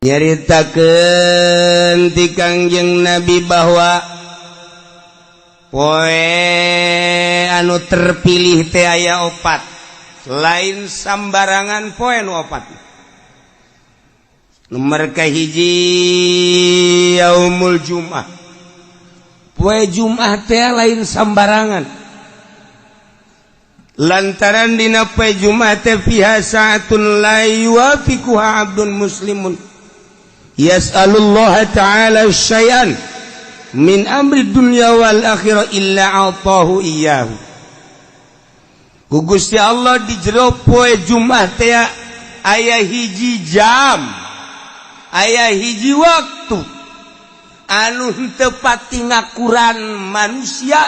Nyaritakeun ti Kangjeng Nabi bahwa poe anu terpilih teh aya opat, lain sambarangan poe nu opat. Nomor kahiji, yaumul Jum'ah, poe Jum'ah teh lain sambarangan, lantaran dina poe Jum'ah teh fiha sa'atun la yuwafiquha 'abdun muslimun yas'alullah ta'ala syai'an min amri dunya wal akhirah illa a'tahu iyyahu. Ku Gusti Allah di jero poe Jumat teh aya hiji jam, aya hiji waktu anu henteu pati ngakuran manusia,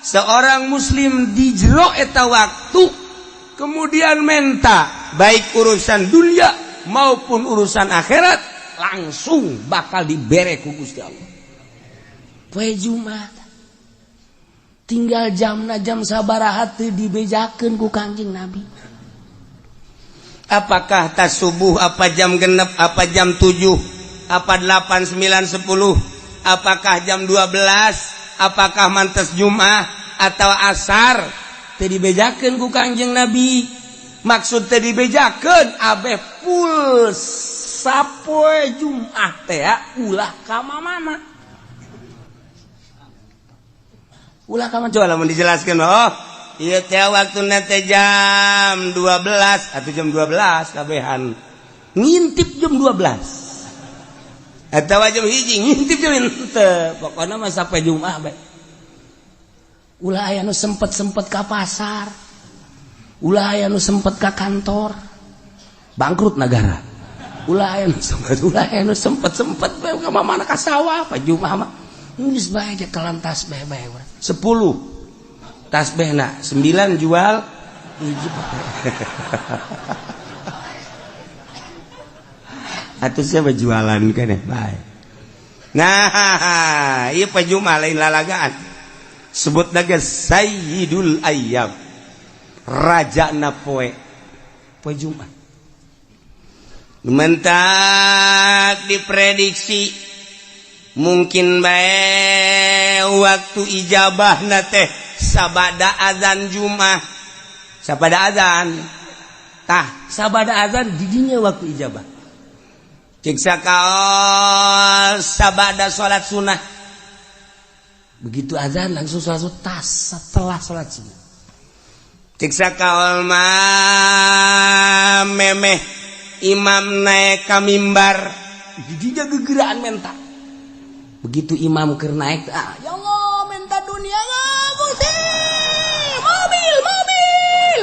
seorang muslim di jero eta waktu kemudian menta baik urusan dunia maupun urusan akhirat, langsung bakal dibere ku Gusti Allah. Poe Jumat tinggal jamna jam sabaraha teu dibejakeun ku Kangjeng Nabi. Apakah tas subuh, apa jam 6, apa jam 7, apa 8, 9, 10, apakah jam 12, apakah mantes Jumat atau asar, teu dibejakeun ku Kangjeng Nabi. Maksud teu dibejakeun, abeh full sapoe Jumat teh ulah ka mana, ulah ka mana. Coba lamun dijelaskeun, oh ieu teh waktuna teh jam 12 atau jam 12 kabehan ngintip jam 12 atau jam 1 ngintip jam henteu, pokona mah sampai Jumat bae. Ulah aya nu sempet-sempet ka pasar, ulah aya nu sempet ka kantor, bangkrut negara. Ulah aya nu sempet, ulah aya nu sempet-sempet ka mana, ka sawah. Pa Jumat mah geus bae telan tasbih bae urang 10 tasbihna 9 jual, hiji atuh siapa jualan keneh bae. Nah, ieu pa Jumat lain lalagaan, sebut lagi Sayyidul Ayyam, raja na poe, poe Jumat. Mentak diprediksi mungkin bae waktu ijabah na teh sabada azan Jumat, sabada azan tah, sabada azan didinya waktu ijabah. Cek sakaol sabada salat sunnah, begitu azan langsung sholat tas setelah sholat sunnah. Cek sakaol mah memeh imam naik ka mimbar, didinya gegeraan menta. Begitu imam keur naik, ah ya Allah, minta dunia Gusti, mobil mobil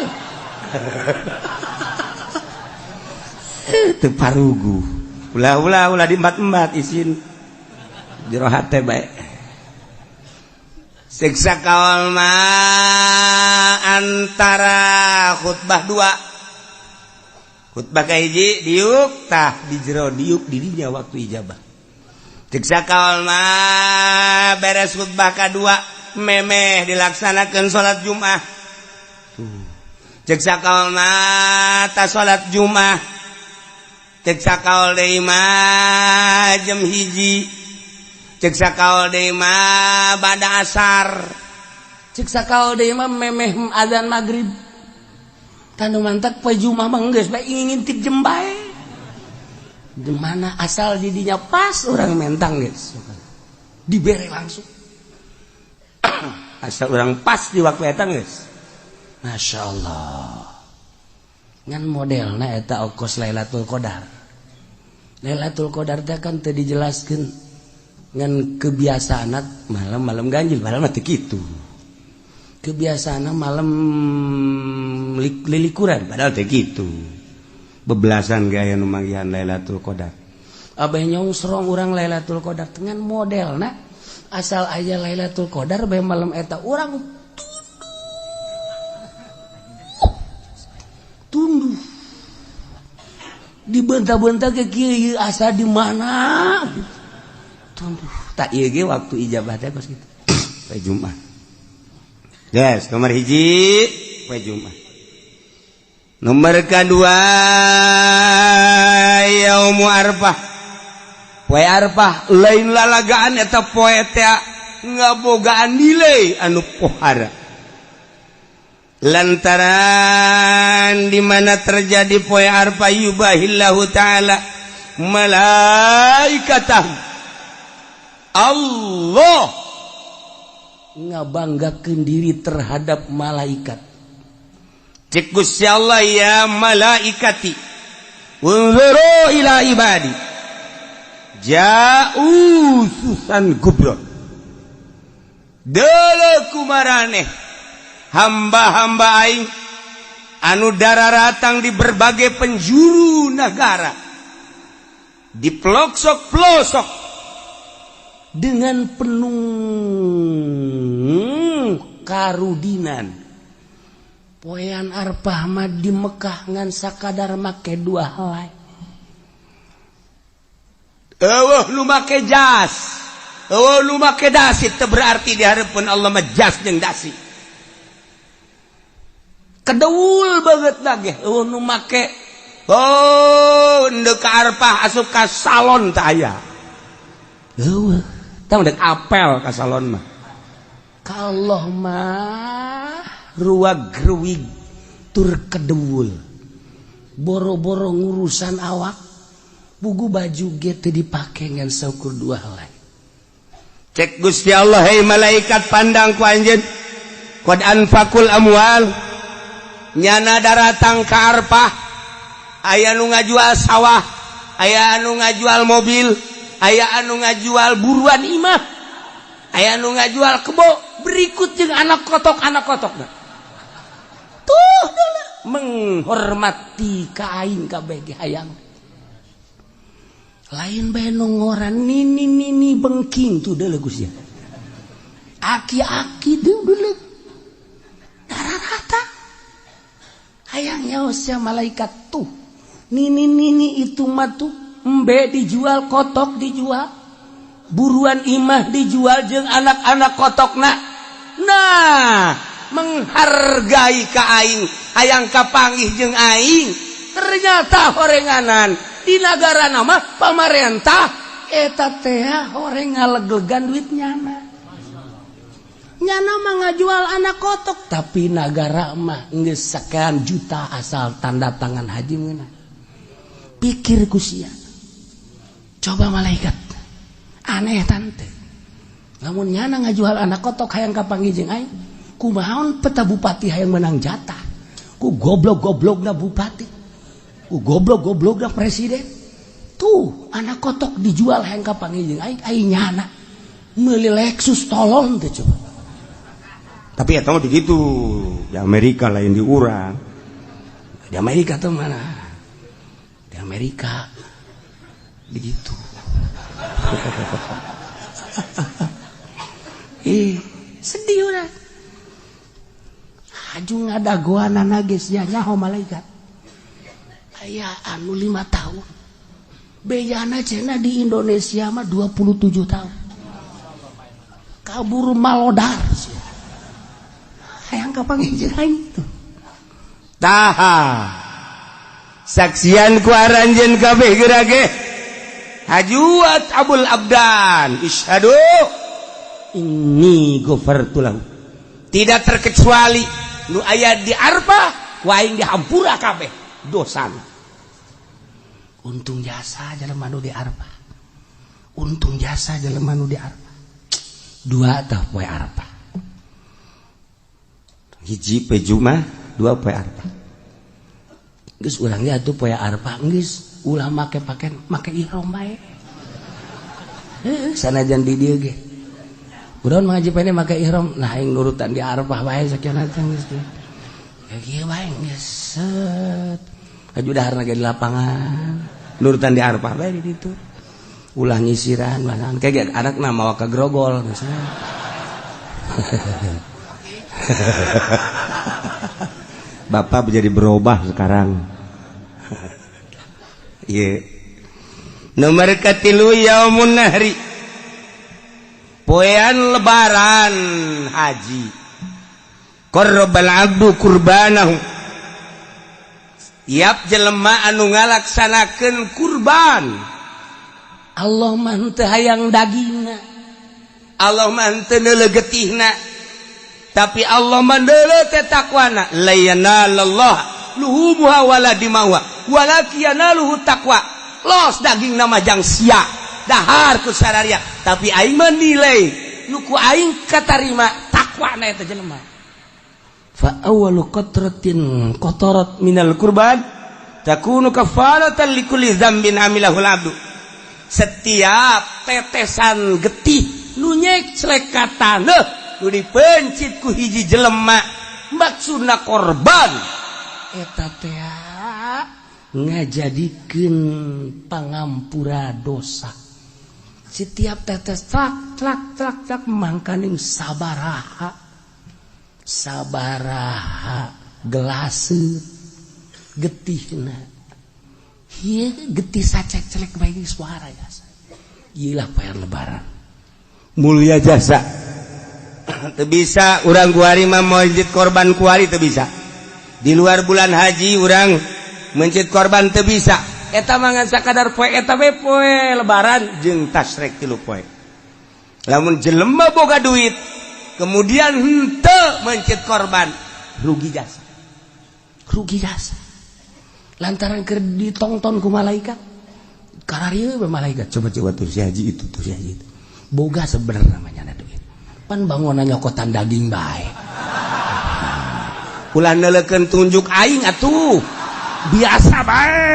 teu parugu. Ulah, ulah, ulah diembat-embat, isin jero hate bae. Siksa kaol mah antara khutbah dua, khutbah kahiji diuk tah, di jero diuk didinya waktu ijabah. Cek sakaol mah beres khutbah kadua memeh dilaksanakan salat Jumat tuh. Cek sakaol mah tas salat Jumat. Cek sakaol deui mah jam 1. Cek sakaol deui mah bada asar. Cek sakaol deui mah memeh azan maghrib. Tanu mantak poe Jumat mah geus bae ngintip jem bae. Di mana asal didinya pas orang mentang geus dibere langsung, asal orang pas di waktu eta geus. Masya Allah, ngan modelna eta okos Lailatul Qadar. Lailatul Qadar teh kan teu dijelaskeun, ngan kebiasaan malam-malam ganjil, malam mah teu kitu. Kebiasaan malam lilikuran, padahal teu kitu. Bebelasan gaya nu manggihan Lailatul Qadar. Abah nyongsrong urang Lailatul Qadar dengan modelna asal aya Lailatul Qadar bae malam eta urang tunduh dibentah-bentah ke kieu asa di mana tunduh. Tak ieu ge waktu ijabah teh kos kitu poe Jumat. Yes, nomor 1 poe Jumat. Nomor kedua, yaumu Arfah. Poe Arfah lain lalagaan, eta poe teh ngabogaan nilai anu pohara lantaran di mana terjadi poe Arfah yubahillahu ta'ala malaikatah. Allah ngabanggakeun diri terhadap malaikat. Cek Gusti Allah, ya malaikati, unzuru ila ibadi ja'u syu'tsan ghubran. Deuleu kumaraneh hamba-hamba aing anu dararatang di berbagai penjuru negara, di pelosok-pelosok, dengan penuh karudinan. Poean Arfah mah di Mekah ngan sakadar make dua helai. Euweuh nu make jas, euweuh nu make dasi. Teu berarti di hareupeun Allah mah jas jeung dasi. Kedeul banget lagi, euweuh nu make. Oh, ndek ka Arfah asup ka salon teh aya. Euweuh tah, ndek apel ka salon mah. Ka Allah mah ruag ruwig tur kedewul. Boro-boro ngurusan awak, puguh baju ge teu dipake, ngan saukur dua helai. Cek Gusti Allah, hei malaikat, pandang ku anjeun, qad anfaqul amwal. Nyana daratang ka Arfah, aya nu ngajual sawah, aya anu ngajual mobil, aya anu ngajual buruan imah, aya anu ngajual kebo, berikut jeung anak kotok. Anak kotok tuh menghormati ka aing kabeh ge hayang. Lain bae nu ngoran, nini nini bengking tuh deuleu Gusti, aki-aki tuh deuleu rata hayang nyaos malaikat tuh. Nini nini itu mah tuh embe dijual, kotok dijual, buruan imah dijual jeung anak-anak kotokna. Nah, menghargai ka aing, hayang kapanggih jeung aing. Ternyata horenganan di negara nama pamarentah eta teh horeng ngaleglegan duit nyana. Nyana mah ngajual anak kotok, tapi negara mah geus sekian juta asal tanda tangan haji meunang. Pikir ku sia coba, malaikat aneh tante. Lamun nyana ngajual anak kotok hayang kapanggih jeung aing, kumaha peta bupati hayang menang jatah? Ku goblok-goblokna bupati, ku goblok-goblokna presiden tuh anak kotok dijual hayang kapanggih jeung aing. Aing nyana meuli Lexus, tolong teh coba. Tapi ya tahu begitu di Amerika, lain di urang. Di Amerika tuh mana? Di Amerika begitu. Ih, sedih udah. Haju ngadagoan geus ya nyaho malaikat. Aya anu 5 tahun. Bejana cenah di Indonesia mah 27 tahun. Kabur malodar. Hayang kapanggih jeung aing tuh. Taha. Saksian ku aranjeun kabeh geura ge. Hajuat Abul Abdan, isyhadu inni ghafartu lahu. Tidak terkecuali nu aya di Arfah, ku aing dihampura kabeh dosana. Untung jasa jelema nu di Arfah. Untung jasa jelema nu di Arfah. Dua tah poe Arfah. Hiji poe Jumat, dua poe Arfah. Geus urang ge atuh poe Arfah geus ulah make pakaian, make ihram bae. Heuh, sanajan di dieu ge. Urang ngaji pene make ihram, nah aing nurutan di Arfah bae sakieu teh geus. Ya kieu bae geus set. Aju daharna ge di lapangan. Nurutan di Arfah bae di ditu. Ulah nyisiran mana kayak anakna mawa ka grogol misalnya. Bapak menjadi berubah sekarang. Iya. Nomor katilu, yaumun nahri. Poean lebaran haji. Qarrabal abdu kurbanahu. Tiap jelema anu ngalaksanakeun kurban. Allah mah teu hayang dagingna, Allah mah teu neuleuh getihna, tapi Allah mah neuleuh teh takwana. La yanalallah luhumuha wala dimauha walakin yanaluhu taqwa. Los daging nama jang sia dahar ku sararia, tapi aing mah nilai nu ku aing katarima takwana eta jelema. Fa awwalu qatratin qatarat minal kurban takunu kafaratan likulli dzambin amilahul abdu. Setiap tetesan getih nu nyeclek ka taneuh nu dipencit ku hiji jelema maksudna korban eta teh ngajadikeun pangampura dosa. Setiap tetes tlak tlak tlak tlak, mangkaning sabaraha sabaraha gelase getihna. Ieu getih sacek-celek bae suara jasa. Ieu lah poe lebaran mulia jasa. Teu bisa urang kuari mah mencit korban, kuari teu bisa. Di luar bulan haji urang mencit korban teu bisa. Eta mah ngan sakadar poe eta we, poe lebaran jeung tasrek 3 poe. Lamun jelema boga duit kemudian henteu mencit korban, rugi jasa, rugi jasa, lantaran keur ditongton ku malaikat. Kararieu we malaikat, coba coba tuh si haji itu, tuh si haji itu boga sebenarnya namanya duit, pan bangunan nyokotan daging bae. Ulah neuleukeun tunjuk aing atuh, biasa bae.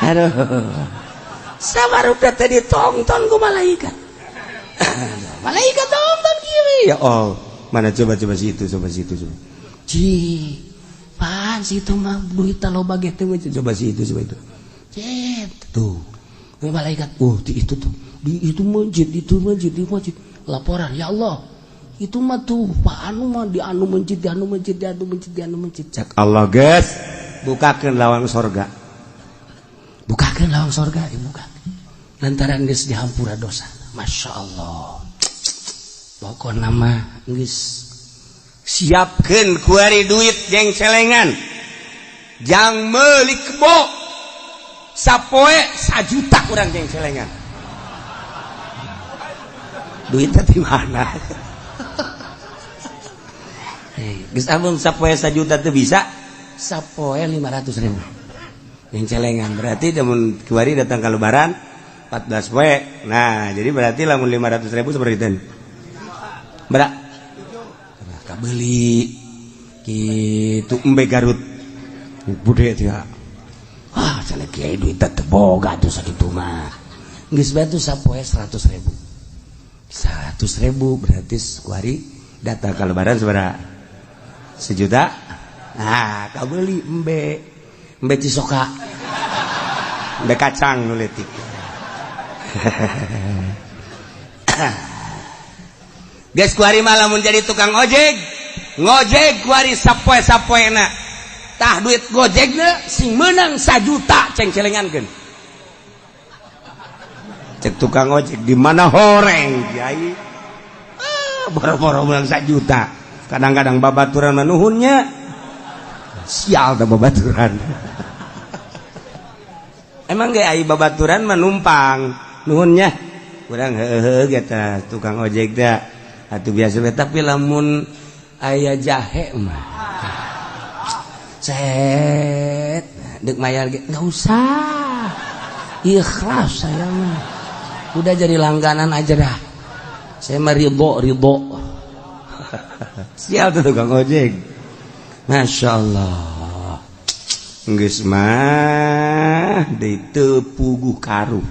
Aduh, sabar udah tadi tonton ku malaikat. Malaikat tonton kieu. Ya oh, mana coba coba situ, coba situ, coba. Ci, pan situ mah duit loba ge teh, coba situ, coba itu. Cet, tuh. Malaikat, oh di itu tuh, di itu masjid, itu masjid, di masjid. Laporan, ya Allah, itu mah tuh Pak anu mah di anu masjid, di anu masjid, di anu masjid, di anu masjid. Cak Allah, guys, bukakeun lawang sorga. Bukakeun lawang sorga, dibuka. Lantaran geus dihampura dosa. Masya Allah. Pokokna mah geus siapkeun kuari duit jeung celengan. Jang meuli kebo sapoe 1 juta urang jeung celengan. Duitnya di mana? Geus amun sapoe 1 juta teu bisa, sapoe 500 ribu. Yang celengan berarti lamun kuari datang ke lebaran 14 poe. Nah, jadi berarti lamun 500 ribu seperti itu. Berak. Kabeli gitu embe Garut. Bude teh. Ah, cenah kiai duit teh boga tuh sakitu mah. Geus bae tuh sapoe 100 ribu. 100 ribu berarti kuari datang ke lebaran sabaraha? 1 juta. Nah, kabeli embe. Embe Cisoka. Embe kacang nu leutik. Geus kuari mah lamun jadi tukang ojek, ngojek kuari sapoe-sapoena. Tah duit gojekna sing meunang 1 juta ceng celengankeun. Cek tukang ojek, di mana horeng kiai? Ah, boro-boro meunang 1 juta. Kadang-kadang babaturan manuhunnya. Sial tah babaturan. Emang ge ai babaturan mah numpang nuhunnya. Kurang heuheuh ge tah tukang ojek teh. Atuh biasa we, tapi lamun aya jahe mah set dek mayar ge nggak usah, ikhlas saya mah, udah jadi langganan aja dah, saya mah ridho ridho. Sial tuh tukang ojek. Masya Allah, geus mah deui teu puguh karuh,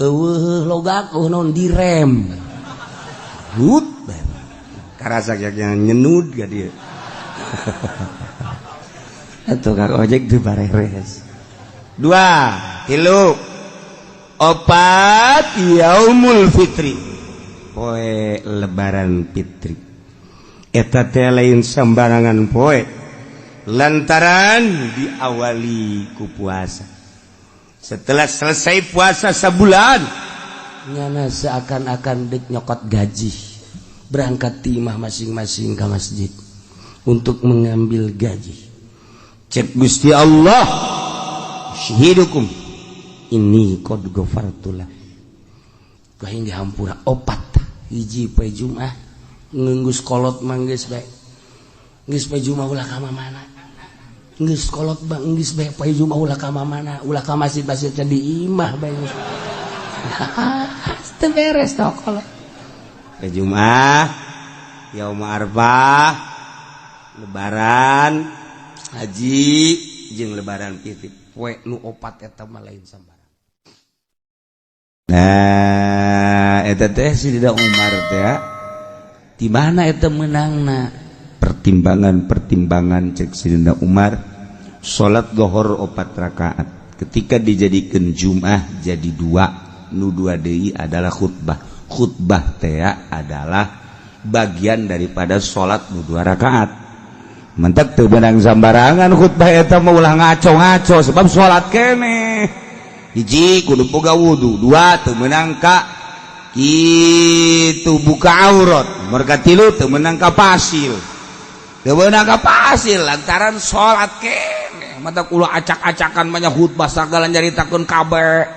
eueuh logak, eueuh naon, direm hut karasa yang nyenud ga dia. Tukang ojek tuh bareres. Dua, tilu, opat, yaumul fitri, poe lebaran fitri. Eta teh lain sembarangan poe, lantaran diawali ku puasa. Setelah selesai puasa sebulan, nyana seakan-akan dek nyokot gaji, berangkat timah masing-masing ke masjid untuk mengambil gaji. Cek Gusti Allah, Ushidukum inni qad ghafartu lah. Ku aing dihampura opat hiji poe Jumat ngenggus kolot mah geus bae. Geus poe Jumat ulah ka mana? Geus kolot bang geus bae poe Jumat ulah ka mana? Ulah ka masjid-masjid di imah bae geus. Teu beres tah kolot. Poe Jumat, yaum Arfah, lebaran, haji jeung lebaran fitri. Poe nu opat eta mah lain sambarang. Nah, eta teh Sidina Umar teh di mana eta meunangna? Pertimbangan-pertimbangan cek Sidina Umar, salat zuhur 4 rakaat ketika dijadikan Jumat jadi dua, nu dua deui adalah khutbah. Khutbah teh adalah bagian daripada salat nu 2 rakaat. Mentak teu beunang sambarangan khutbah eta mah, ulah ngaco-ngaco sebab salat keneh. Hiji, kudu boga wudu. Dua, teu meunang ka kitu buka aurat. Merga tilu, teu meunang ka pasil. Teu meunang ka pasil lantaran salat keneh. Mata ulah acak-acakan banyak khutbah sagala nyaritakeun kabeh.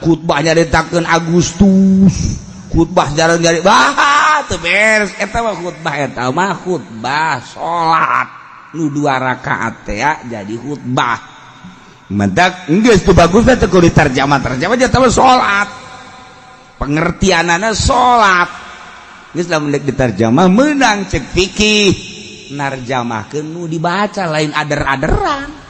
Khutbah nyaritakeun Agustus, khutbah jarang nyari bah teu beres eta mah khutbah, eta mah khutbah salat nu 2 rakaat teh jadi khutbah. Mentak geus teu bagus teh kudu diterjemah, terjemah aja mah salat. Pengertianana salat. Geus lamun deuk diterjemah meunang cek fikih narjamahkeun nu dibaca, lain ader-aderan.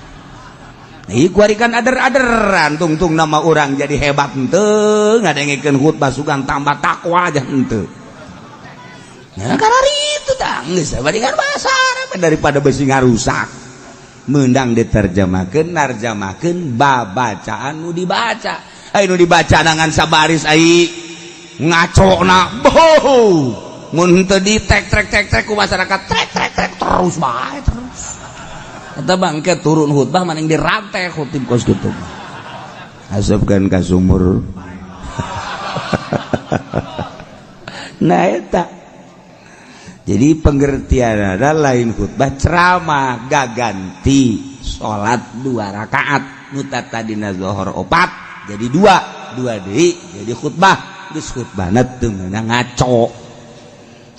Ieu kuari kan ader-aderan tungtung nama orang jadi hebat henteu ngadengekeun khutbah sugan tambah takwa aja henteu. Nah, karena itu tah geus bari kan bahasa Arab daripada besi ngarusak. Meunang diterjemahkeun narjamahkeun babacaan nu dibaca. Ai nu dibaca nangan sabaris ai ngacona boh. Mun henteu di tek trek tek trek ku masyarakat trek trek trek terus bae terus. Eta bangke turun khutbah maning dirantai khutib kos kitu. Asupkeun ka sumur. Nah eta. Jadi pengertian ada lain khutbah ceramah gaganti salat 2 rakaat nu tadina zuhur 4 jadi 2, 2 deui jadi khutbah. Geus khutbahna teu meunang ngaco.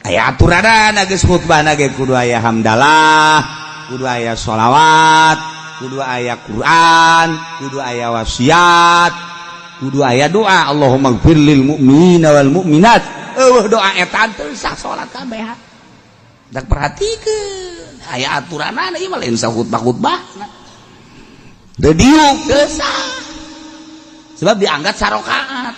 Aya aturanana geus khutbahna ge kudu aya hamdalah, kudu aya sholawat, kudu aya Quran, kudu aya wasiat, kudu aya doa Allahumma gfir lil mu'minina wal mu'minat. Eueuh doa eta teu sah salat kabeh. Dak perhatikeun aya aturanana ieu mah lain khutbah-khutbah. Teu diuk teu sah. Sebab dianggap sarokaat.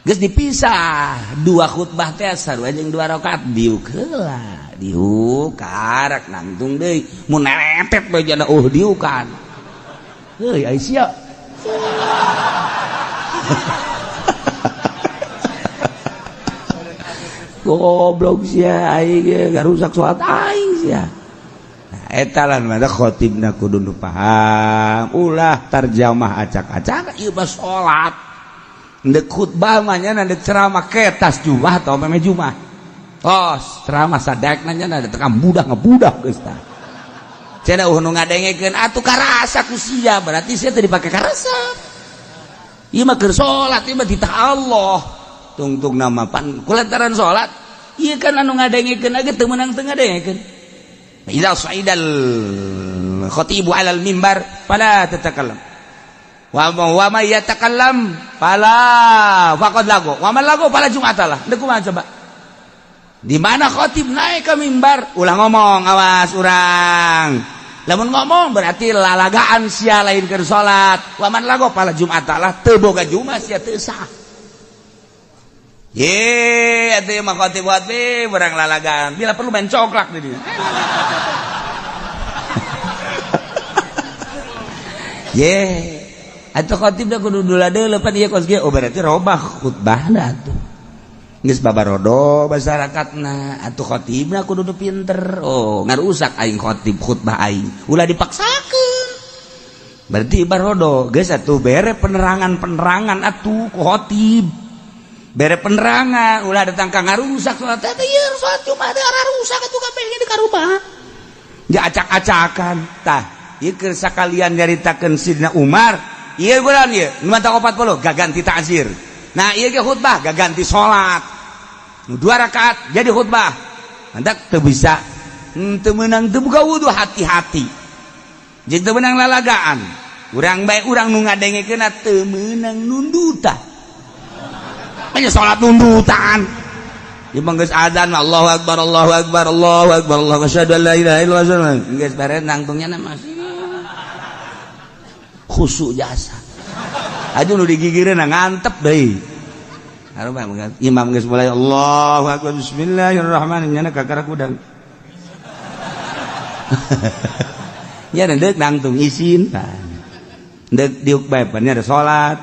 Geus dipisah dua khutbah teh sarua jeung 2 rakaat diuk heula. Diuk karak nangtung deui mun neretet bae jana oh diukan. Heuy ai sia. Goblok sia aing ge ngarusak salat aing sia. Nah eta lah mah khotibna kudu nu paham, ulah tarjamah acak-acak ieu mah salat. Ndek khutbah mah nya ndek ceramah ketas Jumat atau meme Jumat. Tos ceramah sadekna nya tekan budak ngebudak geus tah. Cenah uh nu ngadengekeun atuh karasa ku sia berarti sia teu dipake karasa. Ieu mah keur salat ieu mah titah Allah. Tungtung nama pan kulantaran salat ieu kan anu ngadengekeun ge teu meunang teu ngadengekeun. Idza sa'idal khatibu 'alal mimbar fala tatakallam. Wa ma yatakallam fala faqad lago. Wa man lago fala jum'atalah. Deuk kumaha coba? Di mana khatib naik ke mimbar ulah ngomong awas urang. Lamun ngomong berarti lalagaan sia lain keur salat. Wa man lago fala jum'atalah teu boga jumat sia teu sah. Ye, atuh mah khatib khatib urang lalagaan. Bila perlu main coklat di dieu. Ye, atuh khatib da kudu dula deuleu pan ieu kos kieu. Oh berarti robah khutbahna atuh. Geus babarodo masyarakatna, atuh khatibna kudu nu pinter. Oh, ngarusak aing khatib khutbah aing. Ulah dipaksakeun. Berarti barodo geus atuh bere penerangan-penerangan atuh ku khatib. Bere penerangan ulah datang ka ngarusak salat teh ieu salat Jumat teh rusak atuh kabeh di karubah. Ja acak-acakan tah. Ieu keur sakalian nyaritakeun Sidina Umar. Ieu bulan ieu nu mata 40 gaganti ta'zir. Nah, ieu ge khutbah gaganti salat. Nu 2 rakaat jadi khutbah. Mantak teu bisa teu meunang teu buka wudu, hati-hati. Jeung teu meunang lalagaan. Urang bae urang nu ngadengekeunna teu meunang nundutan. Nya salat nundutan. Imam geus adzan Allahu akbar Allahu akbar Allahu akbar Allahu asyhadu an la ilaha illallah. Geus beres nangtungnya masih khusyuk jasa. Aduh nu digigireun ngantep deui. Imam geus mulai Allahu akbar bismillahirrahmanirrahim nya kakara kudang. Nya deuk nangtung isin. Deuk diuk bae pan nya ada salat.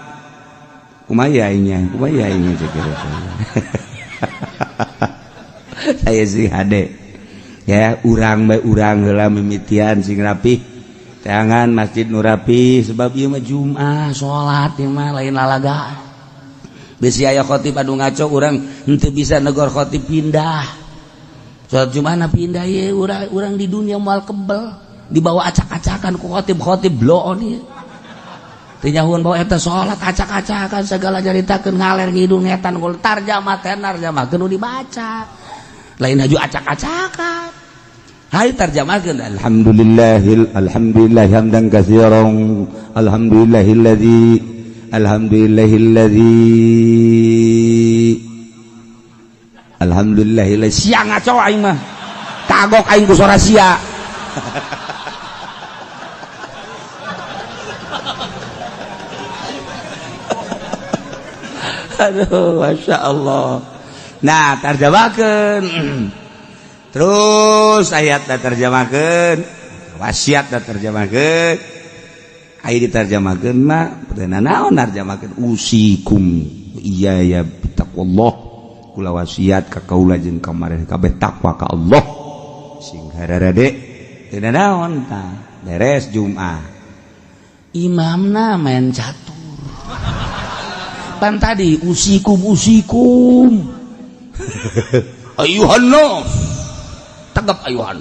Kumaha nya? Kumaha nya cek. Saya sih hade ya urang bae urang heula mimitian sing rapi tangan masjid nu rapi sebab ieu mah Jumat salat ieu mah lain lalagaan. Bisi aya khotib anu ngaco urang henteu bisa negor khotib pindah. Salat Jumat na pindah ieu urang di dunia moal kebel dibawa acak-acakan ku khotib-khotib bloon ieu. Teu nyahuan bawa eta salat acak-acakan segala nyaritakeun ngaler ngidul ngetan gol tarjamah tenar tarjamahkeun nu dibaca. Lain haju acak-acakan. Hayu tarjamahkeun alhamdulillahil alhamdulillah hamdan katsiran alhamdulillahilladzi alhamdulillahilladzi alhamdulillahilladzi sia ngaco aing mah kagok aing ku sora sia. Aduh, Masya Allah. Nah, terjemahkan. Terus ayat terjemahkan, wasiat terjemahkan. Ayat diterjemahkan mah, naon terjemahkan usikum iya ya taqwallah. Kula wasiat ka kaula jeung ka maraneh kabeh takwa ka Allah. Sing hararade teu naon tah. Beres Jumat. Imamna main catur. Pan tadi usikum usikum ayuhan nas tegap ayuhan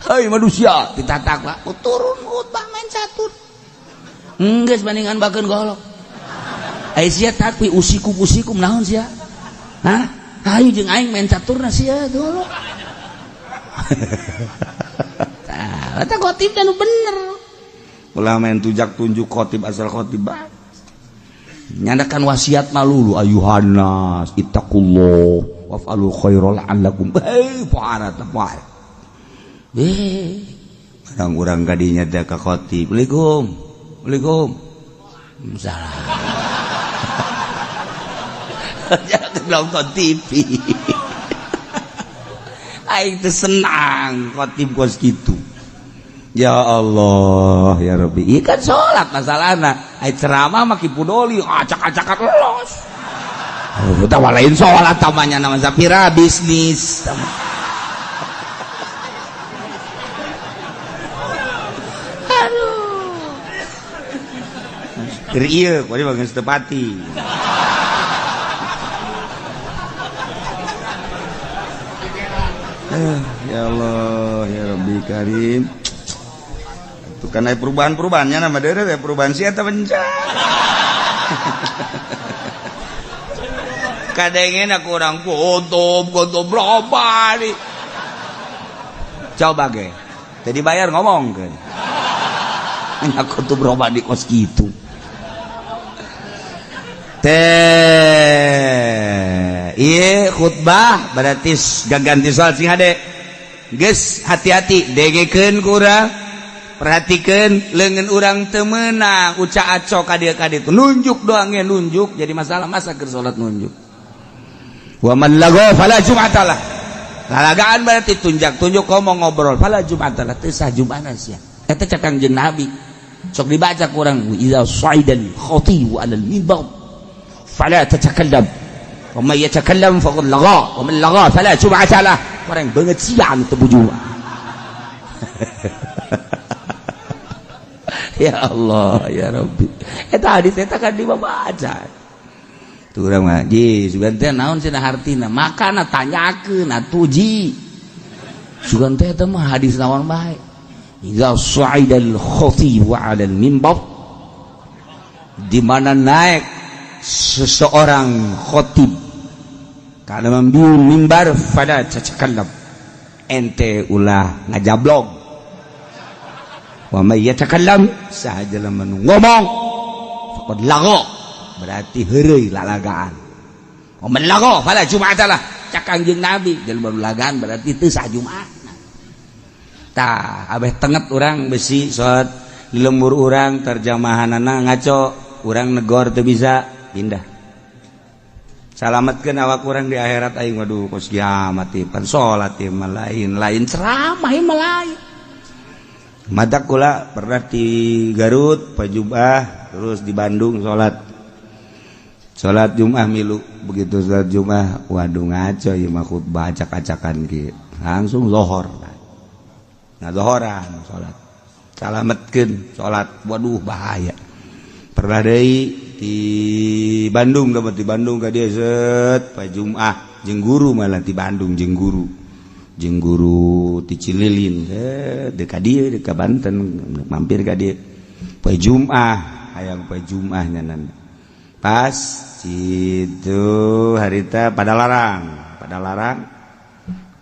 hai manusia ditatak lah turun khutbah main catur geus bandingan bakeun golok ai sia takwi usikum usikum naon sia hah hayu jeung aing main caturna sia golok. Tah eta khotib nu bener. Ulah main tujak tunjuk khotib asal khotib nyandakan wasiat malulu ayuhan nas ittaqullah waf'alul khaira la'allakum eh parah teh eh barang urang kadinya teh ka khotib Assalamualaikum Assalamualaikum salah. Jangan nonton TV aing teh senang khotib kos kitu. Ya Allah ya Rabbi, ieu kan salat masalahna ai ceramah mah kipudoli acak-acakan los. Oh, tah lain salat tamanya nama Zafira bisnis. Aduh. Keur ieu kuari mah geus teu pati. Ya Allah ya Rabbi Karim. Kan aya perubahan-perubahannya nama deureut ya perubahan sia eta bencana. Kadengena aku urang gotob gotob loba di. Coba ge. Teu dibayar ngomongkeun. Nya kutub roba di kos kitu. Teh ieu khutbah berarti gaganti salat sing hade. Geus hati-hati dengekeun ku urang. Perhatikan lengan urang temenang uca acok ka dieu nunjuk doang ya nunjuk jadi masalah masa keur salat nunjuk. Wa man lago fala jum'atalah. Lalagaan berarti tunjak tunjuk ngomong ngobrol fala jum'atalah teu sah jum'ana sia. Eta cek Kangjeng Nabi. Sok dibaca ku urang idza sa'idal khatibu 'alal mimbar fala tatakallam wa man yatakallam faqad lagha wa man lagha fala jum'atalah. Orang beungeut sia anu teu bujuan. Ya Allah ya Rabbi eta hadis eta kan dibaca tuh urang mah ji sugan teh naon cenah hartina makana tanyakeun atuh ji Sugan teh eta mah hadis naon bae. Idza sa'idal khatib 'ala al-mimbar, di mana naik seseorang khotib kana membiung mimbar, fala tatakallam, ente ulah ngajablog. Wa may yatakallam, saha jelema nu ngomong, faqad lagha, berarti heureuy lalagaan. Wa man lagha fala jum'ata lah, cak Kangjeng Nabi, jelema nu lagaan berarti teu sah Jumat. Tah, abeh tenget urang besi salat di lembur urang terjemahanana ngaco, urang negor teu bisa pindah. Salametkeun awak urang di akhirat aing. Waduh, kos kiamat ieu pan salat ieu mah lain, lain ceramah ieu mah lain. Matak kula pernah di Garut Pajubah, terus di Bandung salat salat Jumat milu. Begitu salat Jumat, waduh, ngaco ieu mah khutbah acak-acakan kieu. Langsung lohor, nah zohoran salat, salametkeun salat. Waduh, bahaya. Pernah deui di Bandung, dapat di Bandung ka dieu set pa Jumat jeung guru, malah di Bandung jeung guru ti Cililin, set ka dieu ka Banten, mampir ka dieu poe Jumat, hayang poe Jumat nyanan. Pas itu harita pada larang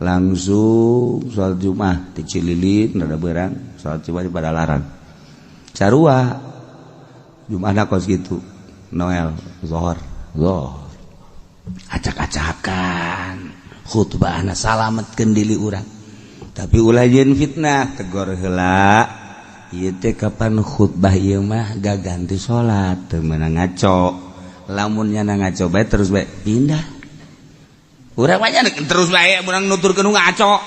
langsung sholat Jumat di Cililin, rada berang sholat Jumat di Padalarang. Sarua Jumat kos gitu Noel, zohor zohor acak-acakan khutbahna. Salametkeun diri urang, tapi ulah jeung fitnah, tegor heula. Ieu teh kapan khutbah ieu mah gaganti salat, teu meunang ngaco. Lamun nyana ngaco bae, terus bae pindah. Urang mah terus bae urang nuturkeun nu ngaco.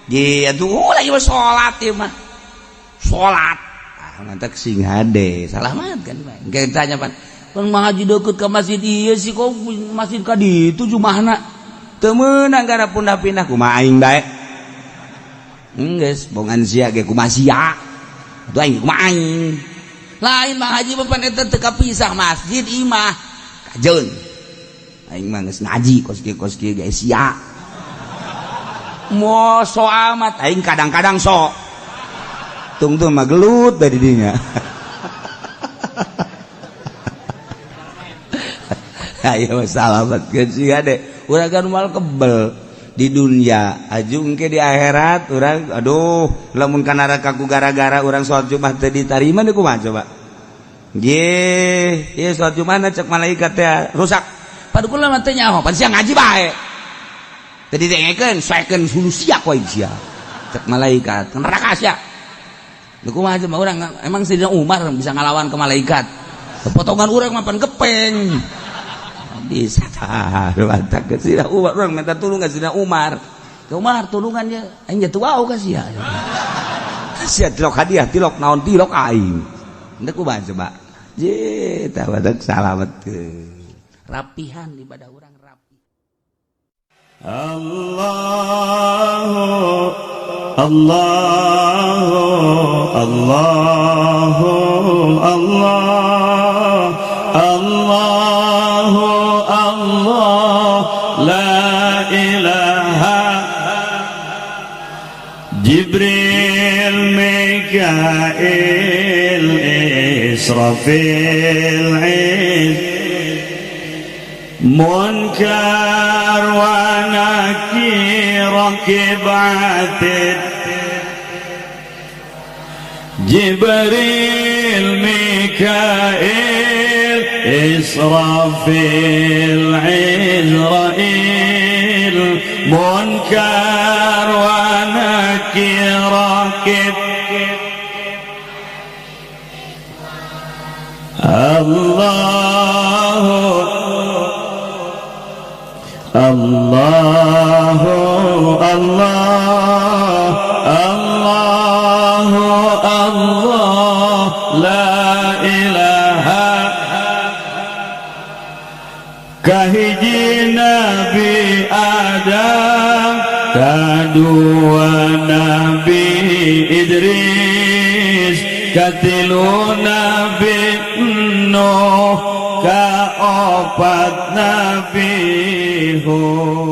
Di atuh ulah ieu salat, ieu mah salat. Ah, mantak sing hade salamat kan bae. Engke tanya pan, pan ngaji deukeut ka masjid ieu sih, kok masjid ka ditu jumahna teu meunang gara pindah-pindah. Kumaha aing bae geus bongan sia ge, kumaha sia atuh aing, kumaha aing lain mah haji pan eta teu kapisah masjid imah kajeun. Aing mah geus ngaji kos kieu kos kieu ge sia mo so amat. Aing kadang-kadang sok tungtung mah gelut dari dinya. Ayo salamet sia deh, urang kan moal kebel di dunia ajung ke di akhirat urang. Aduh, lamun ka neraka ku gara-gara urang salat Jumat teu ditarima deui, kumaha coba? Nggih, ieu salat Jumat cek malaikat teh rusak. Pada kula mah teu nyaho, pan sia ngaji bae. Teu didengekeun, soekeun hulu sia ku aing sia. Cek malaikat, neraka sia. Lha kumaha coba urang? Emang Sayyidina Umar bisa ngalawan ke malaikat? Potongan urang mah pan gepeng. Bisa tah, mantap ke Sayyidina Umar, urang minta tulung ka Sayyidina Umar. Ke Umar tulungan ya, aing jatuh wau ka sia. Sia tilok hadiah, tilok naon, tilok aing. Henteu, kumaha coba? Je, tah badak salametkeun. Rapihan ibadah urang rapi. Allah Allah Allah Allah Allah Allah la ilaha. Jibril, Mikail, Israfil, Munkar wa Nakir, Raqib, Atid. Jibril, Mikail, Israfil, Izrail, Munkar wa Nakir, Raqib. Allah Allah Allah Allah Allah la ilaha. Kahiji Nabi Adam, kadua Nabi Idris, katilu Nabi Nuh, kaopat Nabi Hud.